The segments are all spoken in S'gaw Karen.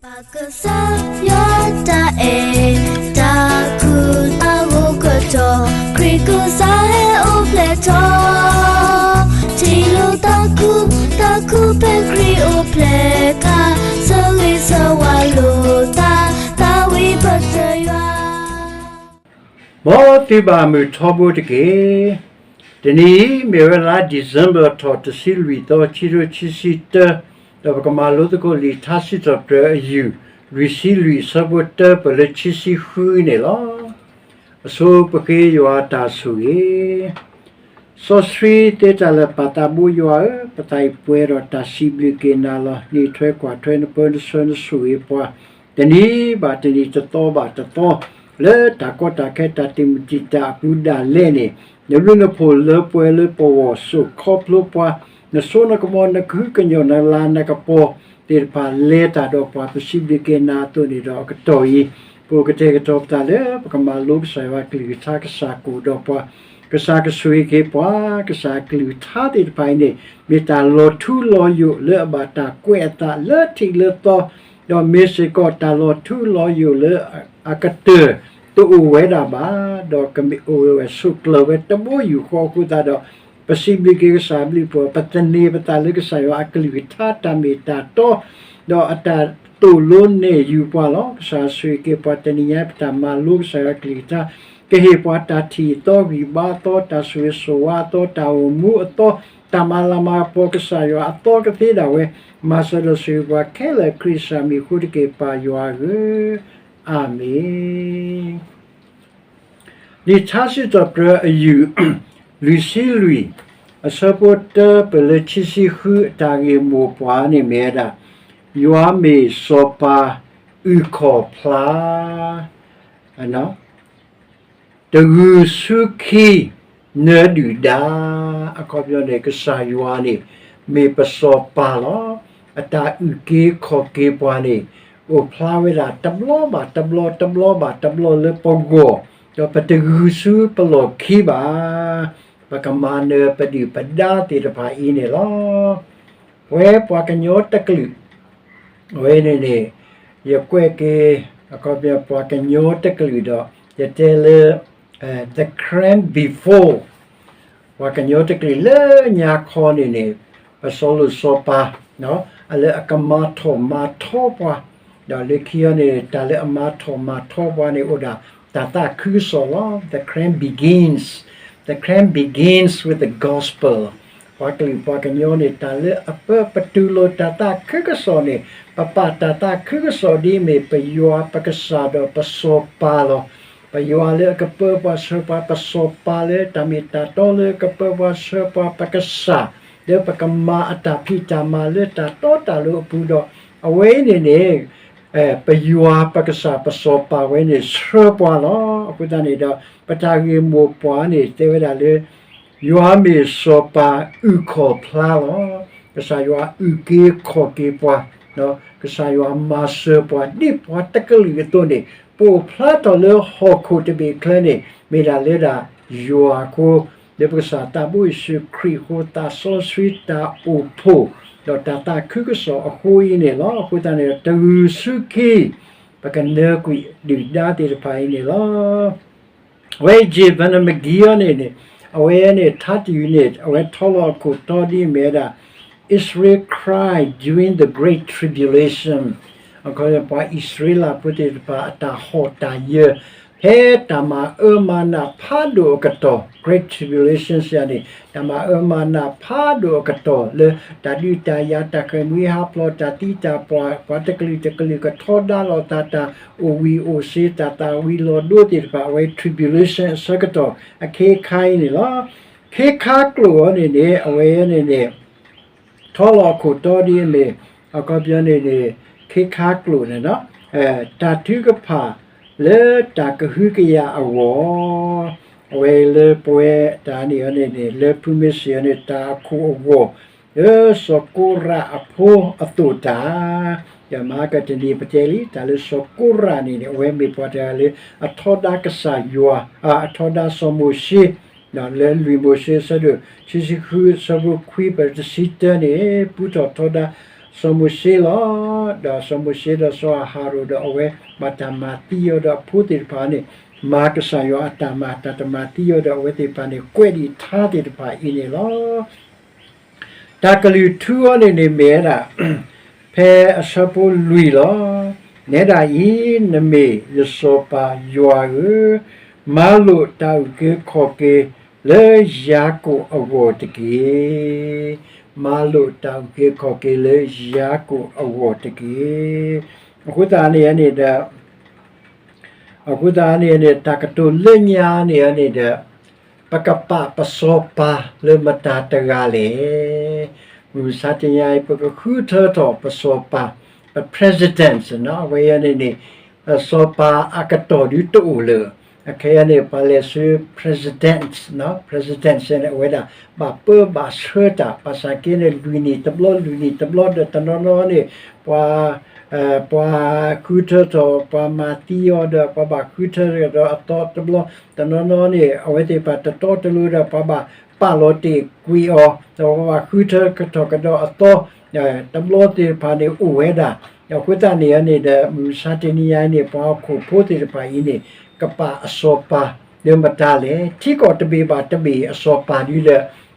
ကစၢ်ယွၤတၢ်အဲၣ်, တၢ်ခူၣ်တၢ်ဂိၢ်ကတီၢ်, ခရံာ်ကစၢ်ဟဲအိၣ်ဖျဲၣ်ထီၣ်, ထံၣ်လိာ်သးခူၣ်, တၢ်ခူၣ်ဖဲခရံာ်အိၣ်ဖျဲၣ်အခါ, ဆၢဂ့ၤဆၢဝါလိာ်သး, သးဝံၣ်ပတယွၤ မ်သုဘၣ်မုာ်ထီဘိတက့ၢ်. တနံၤအံၤ မ့ၢ်ဝဲလါ December ထီၣ်တဆံလွံၢ်သီ ခံကထိခံဆံတၢ, ဒီးပကမၤလိသကိးလံာ်ထါစံးထီၣ်ပတြၢၤအယုၢ် လွံၢ်ဆံလွံၢ် အဆၢဖိတၢ ပလၢခံဆံဃုန့ၣ်လီၤ. အဆိပဃ့ယွၤအတၢ်ဆိၣ်ဂ့ၤ စီဆှံသ့တၢ်လၢာ်ပာ်သးဘိယွၤဧၢ, ပသးအံၤပှဲၤဒီးတၢ်စံးဘျုးက့ၤနၤလီၤ. န့ၢ်ထွဲကွၢ်ထွဲနပၢနဆှၢနဆိၣ်ဂ့ၤပှၤ တနံၤဘၣ်တနံၤ တသီဘၣ်တသီ, လၢတၢ်ကီတၢ်ခဲတၢ်တံာ်မုၢ်တံာ်တာ်အပူၤဒၣ်လဲာ်န့ၣ်, နဘျုးနဖှိၣ်လၢပှဲၤလၢပဂီၢ် စိာ်ခီဖျိပှၤ, နစိနကမီၤ နကဟုကညီၢ် နလၤနကပီၤသ့ၣ်တဖၣ် လဲၤတၢ်ဒီးပှၤ ပစံးဘျုးက့ၤနၤအသိးန့ၣ်ဒီး အကတီၢ်အံၤ ပကတဲာ်ကတီၤပသးလၢ ပကမၤလိကစၢ်ယွၤအကလုၢ်ကထါ ကစၢ်ကအိၣ်ဒီးပှၤ, ကစၢ်ကဆိၣ်ဂ့ၤက့ၤပှၤ, ကစၢ်အကလုၢ်ကထါသ့ၣ်တဖၣ်အံၤန့ၣ် မ့ၢ်တၢ်လီၤထူလီၤယိာ်လၢအဘၣ်တၢ်ကွဲးအသးလၢထံးလၢသီ, ဒီးမ့ၢ်စ့ၢ်ကီးတၢ်လီၤထူလီၤယိာ်လၢအကတၢၢ်တအိၣ်ဝဲဒၣ်ဘၣ်, ဒီးကမ့ၢ်အိၣ်ဝဲဝဲဆိးကျၢၤဝဲတဘိယူၢ်ဃီအဃိသတးဒီး ပစံးဘျုးက့ၤကစၢ်အဘျုးအဖှိၣ်, ပသန့ၤပသးလၢကစၢ်ယွၤအကလုၢ်ကထါတၢ်မ့ၢ်တၢ်တီ, ဒီးအတၢ်သိၣ်လိနဲၣ်ယုာ်ပှၤလီၤ. ကစၢ်ဆိၣ်ဂ့ၤက့ၤပှၤတနံၤညါ ပတၢ်မၤလိကစၢ်ယွၤအကလုၢ်ကထါ, ကဟ့ၣ်ပှၤတၢ်ထံၣ်အသီ ဂံၢ်ဘါအသီ တၢ်ဆိၣ်ဂ့ၤဆိၣ်ဝါအသီ တၢ်အိၣ်မူအသီ တၢ်မၤလၤမၤကပီၤကစၢ်ယွၤအသီကသ့ဒၣ်ဝဲ, မၤစၢၤဒီးဆိၣ်ဂ့ၤပှၤခဲလၢာ် ခရံာ်ကစၢ်မံၤအဃိတက့ၢ် ပၢ်ယွၤဧၢ, အၤမ့ၣ်. လံာ်ထါစံးထီၣ်ပတြၢၤအယုၢ် လွံၢ်ဆံလွံၢ် အဆၢဖိတၢ ပလၢခံဆံဃု အတၢ်ဂ့ၢ်မိၢ်ပှၢ်န့ၣ်မ့ၢ်ဝဲဒၣ် ယွၤမ့ၢ်စီၤပၤအုၣ်ခီၣ်ဖျါ တဂုၤဆူခံ နၢဒုၣ်ဒါ, အခီပညီန့ၣ် ကစၢ်ယွၤန့ၣ် မ့ၢ်ပစီၤပၤလီၤ. အတၢ်အုၣ်က့ၤခီၣ်က့ၤပှၤန့ၣ် အိၣ်ဖျါဝဲဒၣ်တဘျီဘၣ်တဘျီ တဘျီဘၣ်တဘျီလၢပဂီၢ်, ဒီးပတဂုၤဆူပလီၢ်ခံဘၣ်. ပကမၤနၢၤပဒုၣ်ပဒါသ့ၣ်တဖၣ်အံၤန့ၣ်လီၤ. ဝဲပှၤကညီတကလုာ် အဝဲန့ၣ်န့ၣ် ယကွဲးက့ၤ အခီပညီ ပှၤကညီတကလုာ်ဒီး ယတဲလၢ the Karen before ပှၤကညီတကလုာ်လၢညါခီန့ၣ်န့ၣ် ပစီၤလိၣ်စီၤပၤ အလၢအကမၤထီၣ်မၤထီပှၤ, ဒီးလၢခံအံၤန့ၣ် တၢ်လၢအမၤထီၣ်မၤထီပှၤန့ၣ် အိၣ်ဒၣ်တၢ်သးခုကစီၣ်လီၤ. The Karen begins, the Karen begins with the gospel. ပှၤကလုာ်ပှၤကညီန့ၣ် တၢ်လၢအပၢပတုၤလိာ်တၢ်သးခုကစီၣ်န့ၣ် ပပာ်တၢ်သးခုကစီၣ်ဒ်အမ့ၢ် ပယွၤပကစၢ်ဒီးပစီၤပၤလီၤ. ပယွၤလၢအကပၢပှၤဆှၢပှၤ ပစီၤပၤလၢတၢ်မ့ၢ်တၢ်တီလၢကပၢပှၤဆှၢပှၤ ပကစၢ် လၢပကမၤအတၢ်ဖံးတၢ်မၤလၢတၢ်တီတၢ်လိၤအပူၤဒီး အဝဲအံၤန့ၣ်န့ၣ် ပယွၤပကစၢ်ပစီၤပၤဝဲန့ၣ်ဆှၢပှၤလီၤ. အဃိသတးန့ၣ်ဒီး ပတၢ်ဂ့ၢ်မိၢ်ပှၢ်န့ၣ် တဲဝဲဒၣ်လၢ ယွၤမ့ၢ်စီၤပၤအုၣ်ခီၣ်ဖျါလီၤ. ကစၢ်ယွၤအုၣ်က့ၤခီၣ်က့ၤပှၤ, ကစၢ်ယွၤမၤစၢၤပှၤ ဒ်ပှၤတကလုာ်အသိးန့ၣ် ပအိၣ်ဖျါထီၣ်လၢဟီၣ်ခိၣ်တဘ့ၣ်ချၢန့ၣ် မ့ၢ်ဒၣ်လၢဒၣ်ယွၤအဃိ, လၢပကစၢ်သးဘိယ့ၣ်ၡူးခရံာ်အဃိ သးစီဆှံတၢ်အိၣ်ဖှိၣ် ဒီးတၢ်သးခုကစီၣ်အဃိအံၤန့ၣ်လီၤ. အဃိသတးန့ၣ်ဒီး တဂုၤဆူခံ ပကနၢၤကွံာ်ဒုၣ်ဒါသ့ၣ်တဖၣ်အံၤန့ၣ်လီၤ. အဝဲ J Vernon McGee န့ၣ်န့ၣ် အဝဲန့ၣ် ထါတယုၢ်န့ၣ် အဝဲထီလီၤအခိၣ်တီဒ်အမ့ၢ်ဝဲဒၣ် Israel cry during the great tribulation အခီပညီ ပှၤအံၣ်စရ့လးဖိသ့ၣ်တဖၣ် အတၢ်ဟီၣ်တၢ်ယၢၤ ဖဲတၢ်မၤအၢမၤနးဖးဒိၣ်အကတီၢ် Great Tribulation စံးန့ၣ် တၢ်မၤအၢမၤနးဖးဒိၣ်အကတီၢ် လၢတၢ်ဒုးတၢ်ယၤ တၢ်ဃဲၣ်မှံဟးဖျိး တၢ်သံတၢ်ပှၢ် ပှၤတကလုာ်တကလုာ်ကထီဒါလိာ်သး တၢ်အိၣ်ဝံၤအိၣ်စ့ တၢ်သၣ်ဝံၤလီၤဒိသ့ၣ်တဖၣ် အဝဲ tribulation အဆၢကတီၢ် အခ့အခါအံၤန့ၣ်လီၤ. ခ့ခါကျိာ်အီၤန့ၣ်န့ၣ် အဝဲန့ၣ်န့ၣ် ထီလီၤအခိၣ်တီဒ်အမ့ၢ် အခီပညီန့ၣ်န့ၣ် ခ့ခါကျိာ်န့ၣ် တၢ်ထုကဖၣ်လၢတၢ်ကဟုကယာ်အဂီၢ် အဝဲလၢပဝဲတၢ်န့ၣ်အီၤန့ၣ်န့ၣ် လၢဖုမ့ၢ်စံးအီၤန့ၣ် တၢ်အခိၣ်အဂီၢ် လၢစီၤကိရးအဖိအသိၣ်တၢ် ယမၤကတနံၤပတဲလံ တၢ်လၢစီၤကိရးန့ၣ်န့ၣ် အဝဲမ့ၢ်ပှၤတဂၤလၢ အထီဒါကစၢ်ယွၤ အထီဒါစီၤမိၤၡ့ လၢလွံၢ်မိၤၡ့ အဆၢဒိၣ် ခံဆံဃု အဆၢဖိခွံ ပတဆံတၢန့ၣ် ပူထီၣ်ထီဒါ စီၤမိၤၡ့လီၤ. ဒီးစီၤမိၤၡ့ဒီးစီၤအၤဟရိၣ်ဒီးအဝဲဘၣ်တၢ်မၤသံအီၤဒီးအဖိသ့ၣ်တဖၣ်န့ၣ် မၤကစၢ်ယွၤအတၢ်မၤ တၢ်တမၤသံအီၤဒီးအဝဲသ့ၣ်တဖၣ်န့ၣ် ကွဲးဒံးထါသ့ၣ်တဖၣ်အံၤန့ၣ်လီၤ. တၢ်ကလုၢ်ထူအီၤန့ၣ်န့ၣ်မ့ၢ်ဝဲဒၣ် ဖဲအဆၢဖိလွံၢ်လီၤ. နဲဒၣ်အံၤ နမ့ၢ်ယစီၤပၤယွၤဧၢ, မၤလိာ်တၢ်အုၣ်က့ၤခီၣ်က့ၤလၢယၤကိာ်အဂီၢ်တက့ၢ်. မၤလိာ်တၢ်အုၣ်က့ၤခီၣ်က့ၤလၢယၤကိာ်အဂီၢ်တက့ၢ်. အဃိသတးန့ၣ်န့ၣ်ဒီး အဃိသတးန့ၣ်န့ၣ် တၢ်ကတိၤလၢညါန့ၣ်န့ၣ်ဒီး ပကပာ်ပစီၤပၤလၢမတၤတဂၤလဲၣ်. မုၢ်မဆါတနံၤအံၤ ပကဃုထၢထီၣ်ပစီၤပၤ, ပ president နီၤ, အဝဲအံၤန့ၣ်န့ၣ် စီၤပၤအကတီၢ်ဒုတအိၣ်လၢၤ. အခဲအံၤန့ၣ် ပှၤလဲၤဆူ president နီၤ, president န့ၣ် အဝဲဒၣ်ဘၣ်ပၢဘၣ်ဆှၢတၢ်, ဘၣ်ဆၣ်က့န့ၣ် လွံၢ်နံၣ်တဘျီ လွံၢ်နံၣ်တဘျီဒီး တနီၤနီၤန့ၣ် ပှၤ ပှၤဃုထၢထီၣ် ပှၤမၤသံအီၤဒီး ပှၤဘၣ်ဃုထၢထီၣ်ဒီးအသီတဘျီ, တနီၤနီၤန့ၣ် အဝဲသ့ၣ်တၢ်တတီတလိၤဒီး ပှၤဘၣ်ပာ်လီၤတ့ၢ်ကွံာ်အီၤ, ဒီးပှၤဘၣ်ဃုထၢထီၣ်ကဒီးအသီ တဘျီသ့ၣ်တဖၣ်န့ၣ်အိၣ်ဝဲဒၣ်. အဃိသတးန့ၣ်န့ၣ်ဒီး မုၢ်မဆါတနံၤအံၤန့ၣ် ပှၤဟီၣ်ခိၣ်ဖိသ့ၣ်တဖၣ်အံၤန့ၣ် ကပာ်အစီၤပၤလၢမတၤလဲၣ်. ထံကီၢ်တဘ့ၣ်ဘၣ်တဘ့ၣ်အစီၤပၤဒုဒီး က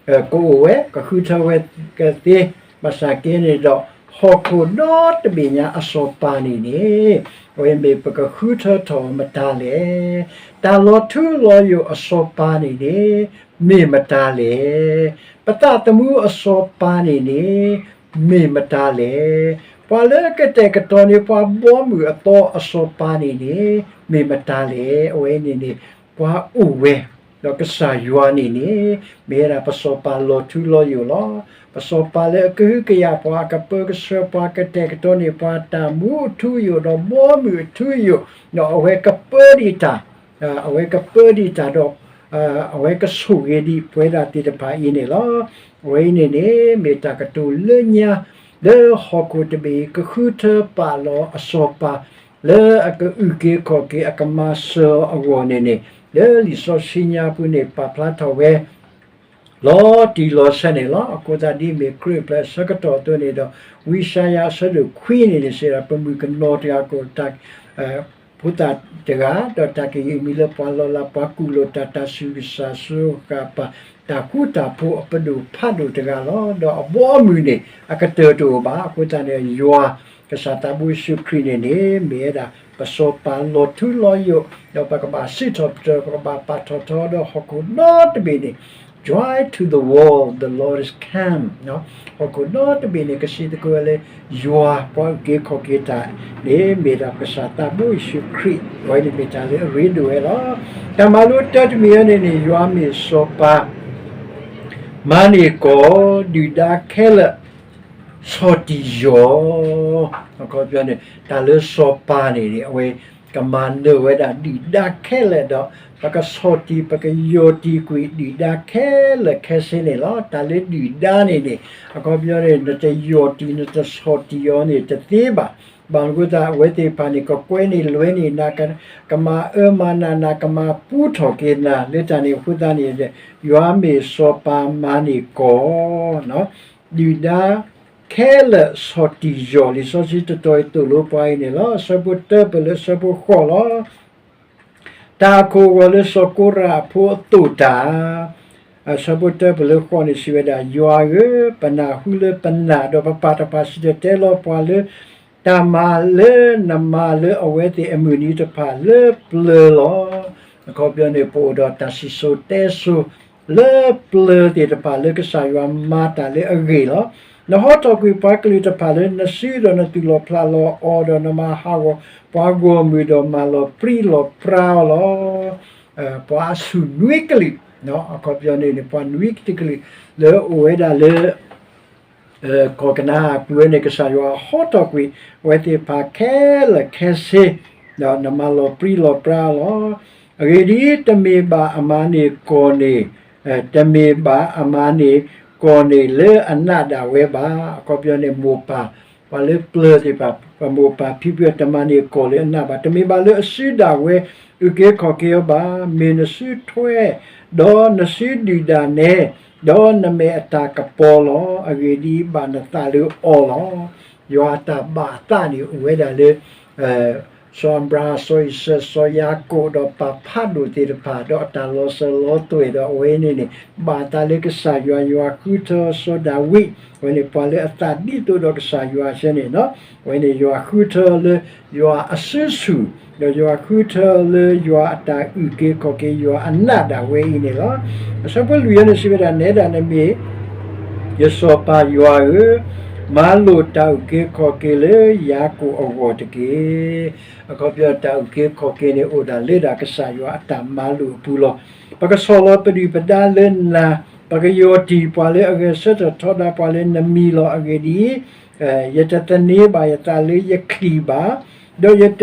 အိၣ်ဝဲ ကဃုထၢဝဲကသ့, ဘၣ်ဆၣ်က့န့ၣ်ဒီး ဟီၣ်ခိၣ်ဒီတဘ့ၣ်ညါအစီၤပၤန့ၣ်န့ၣ် အဝဲမ့ၢ်ပကဃုထၢထီၣ်မတၤလဲၣ်. တၢ်လီၤထူလီၤယိာ်အစီၤပၤန့ၣ်န့ၣ် မ့ၢ်မတၤလဲၣ်. ပသးသမူအစီၤပၤန့ၣ်န့ၣ် မ့ၢ်မတၤလဲၣ်. ပှၤလၢကတဲာ်ကတီၤန့ၢ်ပှၤဘီမုၢ်အသီအစီၤပၤန့ၣ်န့ၣ် မ့ၢ်မတၤလဲၣ်. အဝဲန့ၣ်န့ၣ် ပှၤအိၣ်ဝဲ ဒီးကစၢ်ယွၤန့ၣ်န့ၣ် မ့ၢ်ဝဲဒၣ်ပစီၤပၤလီၤထူလီၤယိာ်လီၤ. ပစီၤပၤလၢအကဟုကယာ်ပှၤအကပၢကဆှၢပှၤကတဲာ်ကတီၤန့ၢ်ပှၤတၢ်မူအထူအယိာ်ဒီးဘီမုၢ်အထူအယိာ်, ဒီးအဝဲကပၢဒံးတၢ်, အဝဲကပၢဒံးတၢ်ဒီး အဝဲကဆိၣ်ဂ့ၤဒံးပဝဲဒၣ်သ့ၣ်တဖၣ်အံၤန့ၣ်လီၤ. အဝဲအံၤန့ၣ်န့ၣ် မ့ၢ်တၢ်ကတိၤလၢညါ လၢဟီၣ်ခိၣ်တဘ့ၣ်အံၤ ကဃုထၢပာ်လီၤအစီၤပၤ လၢအကအုၣ်က့ၤခီၣ်က့ၤအကမၤစၢၤအဂီၢ်န့ၣ်န့ၣ် လၢလံာ်စီဆှံညါပူၤန့ၣ် ပာ်ဖျါထီၣ်ဝဲ လီၤတံၢ်လီၤဆဲးန့ၣ်လီၤ. အဃိသတးဒ်မ့ၢ်ခရံာ်အပျဲၢ်အဆၢကတီၢ်အသိးန့ၣ်ဒီး ဝံယၡါယၤအဆၢဒိၣ်ခွံန့ၣ်န့ၣ် စံးဒၣ် ပမုၣ်ကနီၤတဂၤကအိၣ်တၢ် ဖိသၣ်တဂၤ, ဒီးတၢ်ကယံာ်မံၤလၢပှၤလီၤလး ပှၤကူၣ်လိာ်တၢ် တၢ်ဆူးတၢ်ဆါစၢဃာ်ပၢ် တၢ်ဃူတၢ်ဖိးအပဒိၣ်ဖးဒိၣ်တဂၤလီၤ. ဒီးအဘီအမုၢ်န့ၣ် အကတၢၢ်တအိၣ်ဘၣ်. အဃိသတးန့ၣ် ယွၤကစၢ်သးဘိယ့ၣ်ၡူးခရံာ်န့ၣ်န့ၣ် မ့ၢ်ဝဲဒၣ်ပစီၤပၤလီၤထူလီၤယိာ်, ဒီးပကဘၣ်စံးထီၣ်ပတြၢၤ ပကဘၣ်ပာ်ထီၣ်ထီဒီးဟီၣ်ခိၣ်ဒီတဘ့ၣ်န့ၣ် Joy to the world, the Lord is come. ဟီၣ်ခိၣ်ဒီတဘ့ၣ်န့ၣ် ကစံးသကိးဝဲလၢ ယွၤပှၤအုၣ်က့ၤခီၣ်က့ၤတၢ်န့ၣ် မ့ၢ်ဒၣ်ကစၢ်သးဘိယ့ၣ်ၡူးခရံာ်, အဝဲန့ၣ်မ့ၢ်တၢ်လၢအရ့ဒိၣ်ဝဲလီၤ. တၢ်မၤလိတၢတမံၤအံၤန့ၣ်န့ၣ် ယွၤမ့ၢ်စီၤပၤ မၤန့ၢ်ကီၢ် ဒုၣ်ဒါခဲလၢာ် ဆီၣ်တံၢ်ယီၢ်, အခီပညီန့ၣ် တၢ်လၢစီၤပၤန့ၣ်န့ၣ် အဝဲကမၤနၢၤဝဲဒၣ်ဒုၣ်ဒါခဲလၢာ်ဒီး ပကဆီၣ်တံၢ် ပကယီၢ်တံၢ်ကွံာ်ဒုၣ်ဒါခဲလၢာ်ခဲဆ့န့ၣ်လီၤ. တၢ်လၢဒုၣ်ဒါန့ၣ်န့ၣ် အခီပညီန့ၣ် နတယီၢ်တံၢ် နတဆီၣ်တံၢ်အီၤန့ၣ်တသ့ဘၣ်. ဘၣ်မနုၤအဃိသတး အဝဲသ့ၣ်တဖၣ်န့ၣ် ကကွဲန့ၢ်လွဲန့ၢ်နၤ, ကမၤအၢမၤနးနၤ, ကမၤပူထီၣ်က့ၤနၤ လၢတၢ်န့ၣ်အဃိသတးန့ၣ် ယွၤမ့ၢ်စီၤပၤမၤန့ၢ်ကီၢ် ဒုၣ်ဒါခဲလၢာ်ဆီၣ်တံၢ်ယီၢ် လံာ်စီဆှံတတီၤအံၤသိၣ်လိပှၤအံၤန့ၣ်လီၤ. အဆၢဖိတၢပၢၢ်လၢအဆၢဖိဃိးလီၤ. တၢ်အခိၣ်အဂီၤလၢစီၤကိရးအဖိအသိၣ်တၢ်, အဆၢဖိတၢပၢၢ်လၢဃိးန့ၣ်စံးဝဲဒၣ်, ယွၤဧၢ, ပနၢ်ဟူလၢပနၢ်, ဒီးပပၢ်တဖၣ်စံၣ်တဲၤတဲလီၤပှၤလၢ တၢ်မၤလၢနမၤလၢအဝဲသ့ၣ်အမုၢ်နံၤတဖၣ်လၢပျၢၤလီၤ. အခီပညီန့ၣ် ပအိၣ်ဒီးတၢ်စံၣ်စိၤတဲစိၤလၢပျၢၤသ့ၣ်တဖၣ်လၢကစၢ်ယွၤမၤတၢ်လၢအဂ့ၤလီၤ. နဟီထီၣ်ကွံာ်ပှၤကလုာ်တဖၣ်လၢနစုဒီးနသူၣ်လီၤဖျးလီၤအီၤဒီး နမၤဟးဂီၤပှၤဂီၢ်မုၢ်ဒီးမၤလီၤပြံလီၤပြါအီၤလီၤ. ပှၤအဆူၣ်နွံကလုာ်, အခီပညီန့ၣ်န့ၣ် ပှၤနွံကလုာ်လၢအိၣ်ဝဲဒၣ်လၢ ကီၢ်ကနၤအပူၤဝဲန့ၣ် ကစၢ်ယွၤဟီထီၣ်ကွံာ် အဝဲသ့ၣ်တဖၣ်ခဲလၢာ်ခဲဆ့, ဒီးနမၤလီၤပြံလီၤပြါလီၤ. အဂ့ၢ်ဒ်အံၤ, တမ့ၢ်ဘၣ်အမၤန့ၢ်ကီၢ်န့ၣ်, တမ့ၢ်ဘၣ်အမၤန့ၢ်ကီၢ်န့ၣ်လၢအနးဒၣ်ဝဲဘၣ်. အခီပညီန့ၣ် မိၢ်ပၢ် ပှၤလၢပျၢၤသ့ၣ်တဖၣ် ပမိၢ်ပၢ်ဖံဖုတမၤန့ၢ်ကီၢ်လၢအနးဘၣ်. တမ့ၢ်ဘၣ်လၢအစုဒၣ်ဝဲ အုၣ်က့ၤခီၣ်က့ၤအီၤဘၣ်. မ့ၢ်နစုထွဲ, ဒီးနစုဒုၣ်ဒၣ်နဲ, ဒီးနမဲာ်အတၢ်ကပီၤလီၤ. အဂ့ၢ်ဒ်အံၤ, ဘၣ်နသးလၢအီလီၤ. ယွၤအတၢ်ဘၣ်အသးန့ၣ် အိၣ်ဝဲဒၣ်လၢ စီၤအၤဘြၤဟၣ်, စီၤအံၣ်စၢး, စီၤယၤကိာ် ဒီးပၢ်ဖးဒိၣ်သ့ၣ်တဖၣ် ဒီးအတၢ်လီၤစၢၤလီၤသွဲၣ် ဒီးအဝဲန့ၣ်န့ၣ် ဘၣ်အသးလၢကစၢ်ယွၤ, ယွၤဃုထၢစီၤဒၤဝံး, အဝဲန့ၣ်ပှၤလၢအသးဒ်သိးဒီးကစၢ်ယွၤဆၢန့ၣ်လီၤ. အဝဲန့ၣ်ယွၤဃုထၢလၢယွၤအစုဆူၣ်, ဒီးယွၤဃုထၢလၢယွၤအတၢ်အုၣ်က့ၤခီၣ်က့ၤ ယွၤအနးဒၣ်ဝဲအံၤန့ၣ်လီၤ. အဆၢဖိလွံၢ်အံၤန့ၣ် စံးဝဲဒၣ်, နဲဒၣ်နမ့ၢ် ယစီၤပၤယွၤဧၢ, မၤလိာ်တၢ်အုၣ်က့ၤခီၣ်က့ၤလၢယၤကိာ်အဂီၢ်တက့ၢ်. အခီပညီတၢ်အုၣ်က့ၤခီၣ်က့ၤန့ၣ် အိၣ်ဒၣ်လၢဒၣ်ကစၢ်ယွၤအတၢ်မၤလိာ်အပူၤလီၤ. ပကဆီၣ်လီၤပဒုၣ်ပဒါလၢနၤ, ပကယီၢ်တံၢ်ပှၤလၢအဂဲၤဆၢထၢၣ်ထီဒါပှၤလၢနမံၤလီၤ. အဂ့ၢ်ဒ်အံၤ, ယတသန့ၤဘၣ်ယသးလၢယချံၣ်ဘၣ်, ဒီးယတ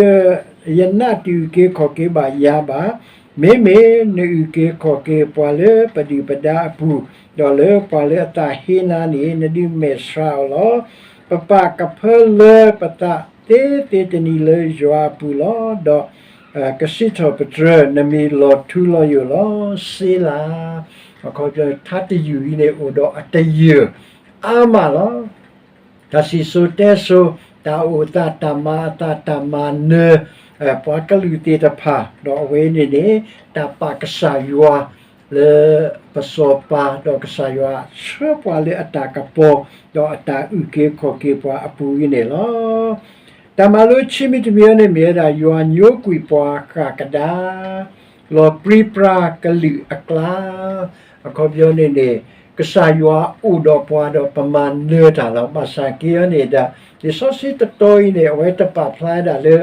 ယနးတအုၣ်က့ၤခီၣ်က့ၤဘၣ်ယၤဘၣ်. မ့မ့ၢ်နအုၣ်က့ၤခီၣ်က့ၤပှၤလၢပဒုၣ်ပဒါအပူၤ, ဒီးလၢပှၤလၢအသးဟ့နၤန့ၣ် နဒုးမဲာ်ဆှးအီၤလီၤ. ပပာ်ကဖၢလၢပသးသ့သ့တနံၤလၢယွၤအပူၤလီၤ. ဒီးကစံးထီၣ်ပတြၢၤနမံၤလီၤထူလီၤယိာ်လီၤ. စ့လၤ. အခီပညီထါတယုၢ်အံၤန့ၣ် အိၣ်ဒီးအတယၢၢ်အါမးလီၤ. တၢ်စံၣ်စိၤတဲစိၤ, တၢ်အိၣ်အသး, တၢ်မၤအသး, တၢ်မၤနၢၤ ပှၤကလုာ်သ့ၣ်တဖၣ်, ဒီးအဝဲန့ၣ်န့ၣ် တၢ်ပာ်ကစၢ်ယွၤလၢပစီၤပၤ, ဒီးကစၢ်ယွၤဆှၢပှၤလၢအတၢ်ကပီၤ, ဒီးအတၢ်အုၣ်က့ၤခီၣ်က့ၤပှၤအပူၤအံၤန့ၣ်လီၤ. တၢ်မၤလိဆံမံၤတမံၤအံၤန့ၣ် မ့ၢ်ဝဲဒၣ် ယွၤညိကွံာ်ပှၤဃၣ်ကဒါ လီၤပြံပြါကလုာ်အကျါ, အခီပညီန့ၣ်န့ၣ် ကစၢ်ယွၤအိၣ်ဒီးပှၤဒီးပမၤနၢၤတၢ်လီၤ. ဘၣ်ဆၣ်က့အံၤန့ၣ်ဒီး လံာ်စီဆှံတတီၤအံၤန့ၣ် အဝဲတပာ်ဖျါဝဲဒၣ်လၢ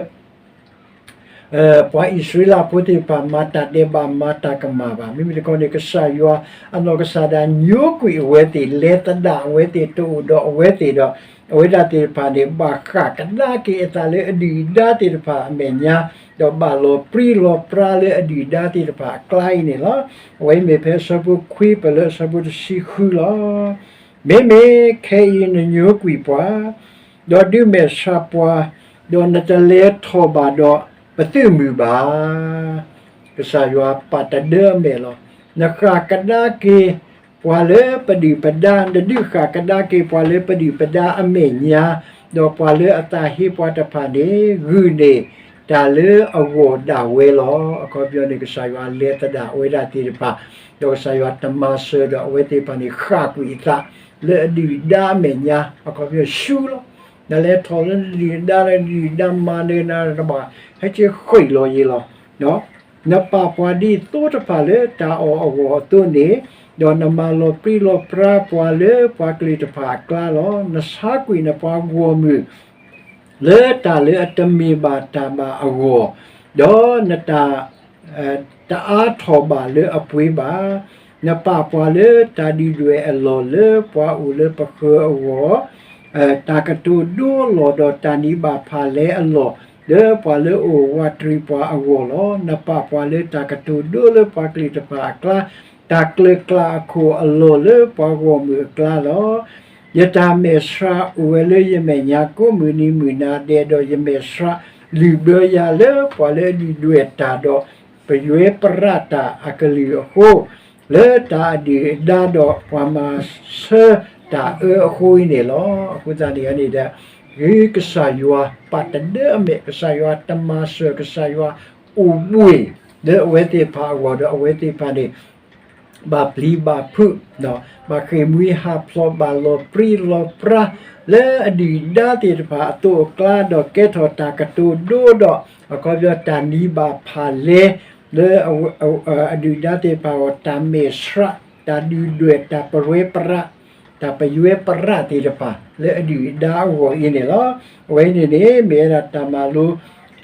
ပှၤအံၣ်စရ့လးဖိသ့ၣ်တဖၣ် မၤတၢ်ဒဲးဘးမၤတၢ်ကမၣ်ဘၣ်. မ့မ့ၢ်တခီန့ၣ် ကစၢ်ယွၤအနီၢ်ကစၢ်ဒၣ်ညိကွံာ်အဝဲသ့ၣ်, လဲၤသဒၣ်အဝဲသ့ၣ်, တအိၣ်ဒီးအဝဲသ့ၣ်ဒီး အဝဲဒၣ်သ့ၣ်တဖၣ်န့ၣ် ဘၣ်ဃၣ်ကဒါက့ၤအသးလၢအဒုၣ်အဒါသ့ၣ်တဖၣ်အမဲာ်ညါ, ဒီးဘၣ်လီၤပြံလီၤပြါလၢအဒုၣ်အဒါသ့ၣ်တဖၣ်အကျါအံၤန့ၣ်လီၤ. အဝဲအံၤမ့ၢ်ဖဲအဆၢဖိခွံပၢၢ်လၢအဆၢဖိတဆံဃုလီၤ. မ့မ့ၢ်ခဲအံၤနညိကွံာ်ပှၤ, ဒီးဒုးမဲာ်ဆှးပှၤ, ဒီးနတလဲၤထီၣ်ဘၣ်ဒီးပသုးမုၢ်ဘၣ်. ကစၢ်ယွၤပာ်တဒၢအမဲာ်လီၤ. နဃၣ်ကဒါက့ၤပှၤလၢပဒုၣ်ပဒါ, နဒုးဃၣ်ကဒါက့ၤပှၤလၢပဒုၣ်ပဒါအမဲာ်ညါ, ဒီးပှၤလၢအသးဟ့ပှၤတဖၣ်န့ၣ် ဂုာ်န့ၢ်တၢ်လၢအဂီၢ်ဒၣ်ဝဲလီၤ. အခီပညီန့ၣ် ကစၢ်ယွၤလဲၤသဒၣ်ဝဲဒၣ်သ့ၣ်တဖၣ်, ဒီးကစၢ်ယွၤတမၤစၢၤဒီးအဝဲသ့ၣ်တဖၣ်န့ၣ် ဃၣ်ကွံာ်အသးလၢအဒုၣ်အဒါအမဲာ်ညါ, အခီပညီဆူလီၤ. နလဲၤထီၣ်လၢနဒုၣ်ဒါ, နဒုၣ်ဒါမၤနၢၤနၤ, နဘၣ်ဟဲက့ၤဃ့ၢ်လီၤယံၤလီၤ. နပာ်ပှၤဒ်သိတဖၣ်လၢတၢ်အီၣ်အဂီၢ်အသိးန့ၣ်, ဒီးနမၤလီၤပြံလီၤပြါပှၤလၢပှၤကလုာ်တဖၣ်အကျါလီၤ. နဆါကွံာ်နပှၤဂီၢ်မုၢ် လၢတၢ်လၢအတမ့ၢ်ဘၣ်တၢ်ဘၣ်အဂီၢ်, ဒီးနတၢ် တအါထီၣ်ဘၣ်လၢအပှ့ၤဘၣ်. နပာ်ပှၤလၢတၢ်ဒုၣ်ဒွဲၣ်အလီၢ်လၢပှၤအိၣ်လၢပဃၢၤအဂီၢ်, တၢ်ကတိၤဒိအလီၢ်, ဒီးတၢ်နံၤဘၣ်ဖၣ်လဲအလီၢ် လၢပှၤလၢအအိၣ်ဝးတရံးပှၤအဂီၢ်လီၤ. နပာ်ပှၤလၢတၢ်ကတိၤဒိလၢပှၤကလုာ်တဖၣ်အကျါ, တၢ်ကျၢၤကျၢ်အခိၣ်အလီၢ်လၢပှၤဂီၢ်မုၢ်အကျါလီၤ. ယတၢ်မဲာ်ဆှးအိၣ်ဝဲလၢယမဲာ်ညါကိးမုၢ်နံၤမုၢ်နၤဒဲး, ဒီးယမဲာ်ဆှးလုၢ်ဘၢယၤလၢပှၤလၢအဒုၣ်ဒွဲၣ်တၢ်ဒီး ပယွဲပြးတၢ်အကလုာ်အဃိ, လၢတၢ်အဒုၣ်အဒါဒီးပှၤမၤဆၢတၢ်အၢအဃိအံၤန့ၣ်လီၤ. အဃိသတးန့ၣ်န့ၣ်ဒီး ဂ့ၤကစၢ်ယွၤပာ်တဒၢအမဲာ်, ကစၢ်ယွၤတမၤစၢၤ, ကစၢ်ယွၤအိၣ်ဘှ့ၣ်လၢအဝဲသ့ၣ်တဖၣ်အဂီၢ်ဒီး အဝဲသ့ၣ်တဖၣ်န့ၣ် ဘၣ်ပျံၤဘၣ်ဖုး, ဘၣ်ဃ့ၢ်မှံဟးဖျိး, ဘၣ်လီၤပြံလီၤပြါ လၢအဒုၣ်အဒါသ့ၣ်တဖၣ်အသိးအကျါ, ဒီးကဲထီၣ်တၢ်ကတိၤဒိဒီး အခီပညီတၢ်နံၤဘၣ်ဖၣ်လဲ လၢအဒုၣ်အဒါသ့ၣ်တဖၣ်အဂီၢ်, တၢ်မဲာ်ဆှး, တၢ်ဒုၣ်ဒွဲၣ်, တၢ်ပယွဲပြး, တၢ်ပယွဲပြးသ့ၣ်တဖၣ် လၢအဒုၣ်အဒါအဂီၢ်အံၤန့ၣ်လီၤ. အဝဲအံၤန့ၣ်န့ၣ် မ့ၢ်ဝဲဒၣ်တၢ်မၤလိ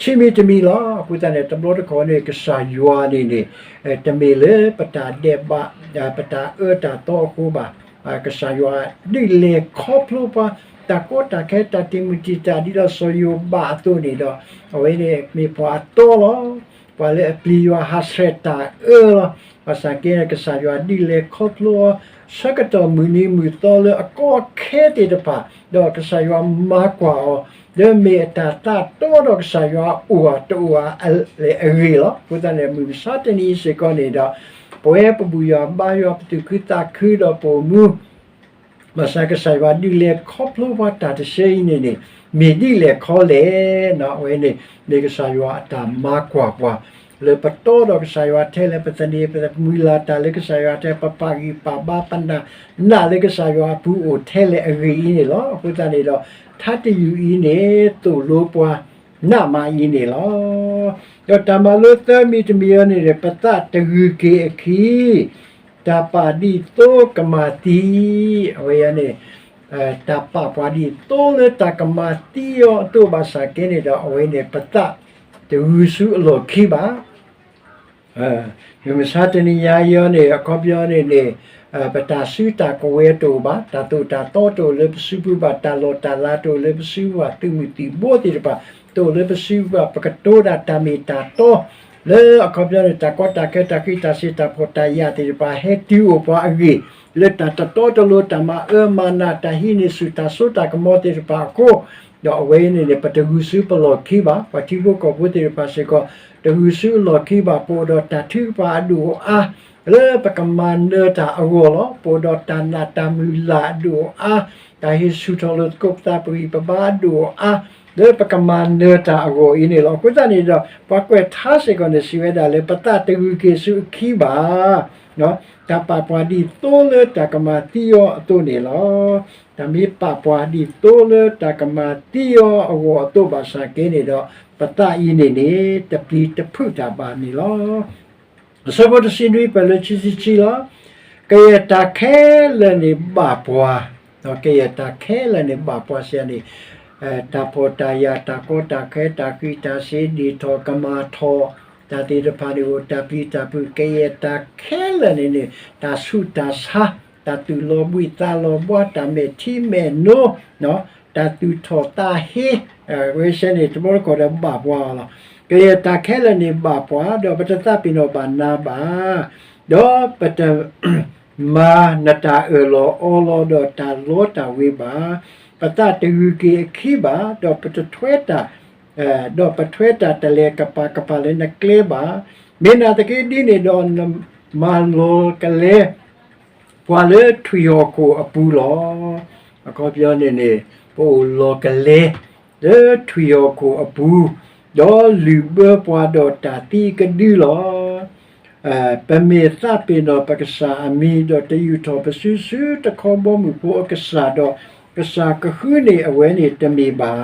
ခံမံၤတမံၤလီၤ. အဃိသတးန့ၣ် တဘျီတခီၣ်န့ၣ် ကစၢ်ယွၤန့ၣ်န့ၣ် တမ့ၢ်လၢပတၢ်ဒဲးဘး ပတၢ်အၢတၢ်သီအဃိဘၣ်. ကစၢ်ယွၤဒုးလဲၤခီဖျိပှၤ တၢ်ကီတၢ်ခဲ တၢ်တံာ်မုၢ်တံာ်တာ် ဒ်သိးစီၤယိၤဘးအသိးန့ၣ်ဒီး အဝဲန့ၣ်မ့ၢ်ပှၤအသီလီၤ. ပှၤလၢအပျံၤယွၤဟးဆှဲးတၢ်အၢလီၤ. ဘၣ်ဆၣ်က့န့ၣ် ကစၢ်ယွၤဒုးလဲၤခီဖျိအီၤ ဆၢကတီၢ်မုၢ်နံၤမုၢ်သီလၢအကီအခဲသ့ၣ်တဖၣ်, ဒီးကစၢ်ယွၤမၤကွၢ်အီၤ လၢမ့ၢ်အတၢ်သးတီဒီးကစၢ်ယွၤအိၣ်ဧါတအိၣ်ဧါ အလဲၤအဂ့ၤလီၤ. အဃိသတးန့ၣ် မုၢ်မဆါတနံၤအံၤစ့ၢ်ကီးန့ၣ်ဒီး ပဝဲပဘူၣ်ယွၤဘါယွၤ ပသူၣ်ခုသးခုဒီးပအိၣ်မူ ဘၣ်ဆၣ်ကစၢ်ယွၤဒုးလဲၤခီဖျိပှၤတၢ်တဆၢအံၤန့ၣ်န့ၣ် မ့ၢ်ဒ်လဲၣ်ခီလဲၣ်. အဝဲန့ၣ် မ့ၢ်ကစၢ်ယွၤအတၢ်မၤကွၢ်ပှၤ လၢပတီဒီးကစၢ်ယွၤထဲလဲၣ်, ပသန့ၤပမုၢ်လၢ်တၢ်လၢကစၢ်ယွၤထဲ, ပပာ်ဂံၢ်ပာ်ဘါ ပနာ်လၢကစၢ်ယွၤအပူၤအိၣ်ထဲလဲၣ်အဂ့ၢ်အံၤန့ၣ်လီၤ. အဃိသတးန့ၣ်ဒီး ထါတယုၢ်အံၤန့ၣ် သိၣ်လိပှၤ နးမးအံၤန့ၣ်လီၤ. ဒီးတၢ်မၤလိသၢမံၤတမံၤအံၤန့ၣ် ပသးတဂုာ်က့ၤအခံ တၢ်ပာ်ဒ်သိကမၤသံ, အဝဲန့ၣ် တၢ်ပာ်ပှၤဒ်သိလၢတၢ်ကမၤသံအီၤအသိးဘၣ်ဆၣ်က့န့ၣ်ဒီး အဝဲန့ၣ် ပသးတဂုာ်ဆူအလီၢ်ခံဘၣ်. မုၢ်မဆါတနံၤညါအံၤန့ၣ် အခီပညီန့ၣ်န့ၣ် ပတၢ်စုတၢ်ကဝဲၤတအိၣ်ဘၣ်, တၢ်သိၣ်တၢ်သီတအိၣ်လၢပစုပူၤဘၣ်, တၢ်လီၢ်တၢ်လၤတအိၣ်လၢပစုပူၤဘၣ်, သုးမုၢ်သံၣ်ဘိသ့ၣ်တဖၣ် တအိၣ်လၢပစုပူၤဘၣ်, ပကတိၤဒၣ်တၢ်မ့ၢ်တၢ်တီ လၢအခီပညီန့ၣ် တၢ်ကီတၢ်ခဲ တၢ်ဃံးတၢ်စ့ၤ တၢ်ဖှီၣ်တၢ်ယာ်သ့ၣ်တဖၣ် ဟဲတုၤအိၣ်ပှၤအဂ့ၢ် လၢတၢ်တတီတလိၤ တၢ်မၤအၢမၤနး တၢ်ဟံးန့ၢ်ဆူၣ် တၢ်စိတၢ်ကမီၤသ့ၣ်တဖၣ်အဃိ ဒီးအဝဲအံၤန့ၣ်န့ၣ် ပတဂုာ်ဆူပလီၢ်ခံဘၣ်, ပှၤထံဖိကီၢ်ဖိသ့ၣ်တဖၣ်စ့ၢ်ကီး တဂုာ်ဆူအလီၢ်ခံဘၣ်, ပအိၣ်ဒီးတၢ်ထုကဖၣ်အဒိၣ်အါ လၢပကမၤနၢၤတၢ်အဂီၢ်လီၤ. ပအိၣ်ဒီးတၢ်နာ်တၢ်မုၢ်လၢ်အဒိၣ်အါ, တၢ်ဟ့ၣ်ဆူၣ်ထီၣ်လိာ်သကိးပသး ပဂံၢ်ပဘါအဒိၣ်အါ လၢပကမၤနၢၤတၢ်အဂီၢ်အံၤန့ၣ်လီၤ. အဃိသတးန့ၣ်ဒီး ပှၤကွဲးထါစ့ၢ်ကီးန့ၣ် စံးဝဲဒၣ်လၢ ပသးတဂုာ်က့ၤဆူအခံဘၣ်, တၢ်ပာ်ပှၤဒ်သိလၢတၢ်ကမၤသံအီၤအသိးန့ၣ်လီၤ. တၢ်မ့ၢ်ပာ်ပှၤဒ်သိလၢတၢ်ကမၤသံအီၤအဂီၢ်အသိးဘၣ်ဆၣ်က့န့ၣ်ဒီး ပသးအံၤန့ၣ်န့ၣ် တပျံၤတဖုးတၢ်ဘၣ်န့ၣ်လီၤ. အဆၢဖိတဆံနွံ ပၢၢ်လၢခံဆံခံလီၤ. ကယဲၢ်တၢ်ခဲလၢာ်န့ၣ်ဘၣ်ပှၤ, ကယဲၢ်တၢ်ခဲလၢာ်န့ၣ်ဘၣ်ပှၤစံးန့ၣ်, တၢ်ဖှီၣ်တၢ်ယာ် တၢ်ကီတၢ်ခဲ တၢ်ဃံးတၢ်စ့ၤ ဒ့ၣ်ထီၣ်ကမၣ်ထီၣ် တၢ်သ့ၣ်တဖၣ်န့ၣ်အိၣ် တၢ်ပျံၤတၢ်ဖုး ကယဲၢ်တၢ်ခဲလၢာ်န့ၣ်န့ၣ် တၢ်ဆူးတၢ်ဆါ တၢ်သူၣ်လီၤဘှံးသးလီၤဘှါ တၢ်မဲာ်ထံမဲာ်နိ တၢ်သူၣ်ထီၣ်သးဟ့ ဝဲစဲန့ၣ် တဘျီတခီၣ်ဒီးဘၣ်ပှၤအီၤလီၤ. ကယဲၢ်တၢ်ခဲလၢာ်န့ၣ်ဘၣ်ပှၤ ဒီးပတသးပ့ၤနီၣ်ဘၣ်နၤဘၣ်, ဒီးပတ မၤနတၢ်အၢၣ်လီၤအီလီၤဒီးတၢ်လီတၢ်ဝ့ၤဘၣ်. ပသးတဂုာ်က့ၤအခံဘၣ်, ဒီးပတထွဲတၢ် ဒီးပထွဲတၢ်တလဲၤကပၤကပၤလၢနကျဲဘၣ်. မ့ၢ်နာ်သက့ဒ်န့ၣ်ဒီး နမၤလီၤကလဲ ပှၤလၢထွံၣ်ဟီၣ်ခိၣ်အပူၤလီၤ. အခီပညီန့ၣ်န့ၣ် ပအိၣ်လီၤကလဲ လၢထွံၣ်ဟီၣ်ခိၣ်အပူၤ, ဒီးလုၢ်ဘၢပှၤဒီးတၢ်သံကဒုလီၤ. ပမ့ၢ်သးပ့ၤနီၣ်ပကစၢ်အမံၤ ဒီးတယူာ်ထီၣ်ပစုဆူတခီဘီမုၢ်ဖိအကစၢ်ဒီး ကစၢ်ကဃုန့ၢ်အဝဲန့ၣ်တမ့ၢ်ဘၣ်.